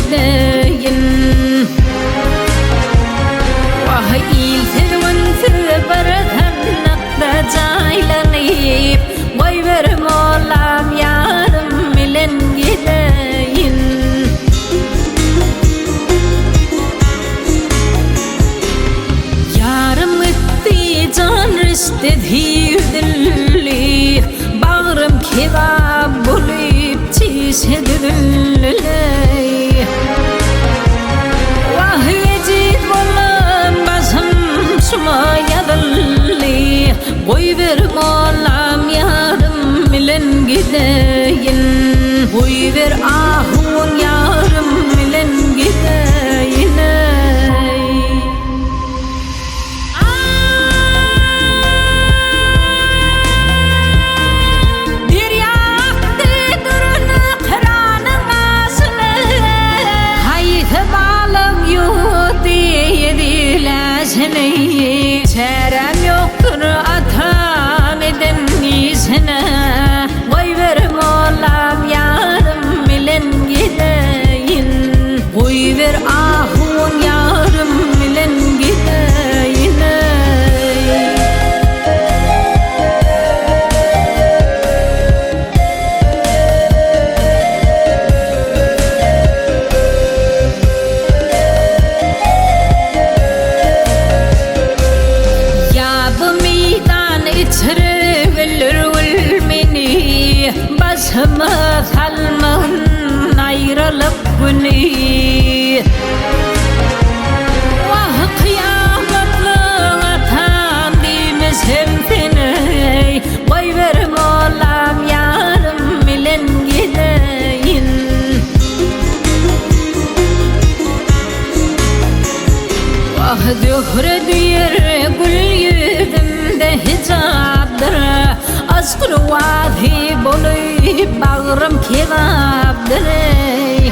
gideýin. Wah, ilsiz günsüz bir sandykda jaýlanyp, Goýber mollam ýarym bilen gideýin. Ýarym gitdi, jan rişdesi üzüldi, Bagrym kebap bolup çişe düzüldi-leý. Wah, ejiz boldum, başym şuma ýazyldy, Goýber mollam ýarym bilen gideýin. Goýber ahun ýarym bilen gideýin-eý. Derýa akdy durna kyranyň aşyny. Haýsy balyk ýuwutdy ýediläşini. Çäräm ýokdur atam eden işine. Goýber mollam ýarym bilen gideýin. Goýber ahun ýarym bilen gideýin-eý. Ýa bu meýdan içre öldür gül meni, Başyma salmagyn aýralyk güni. Wah, kyýamatlyk atam diýmesem seni, Goýber mollam ýarym bilen gideýin. Wah, zöhre diýer gül ýüzümde hijapdyr, Yşk rowazy bolup bagrym kebapdyr-eý.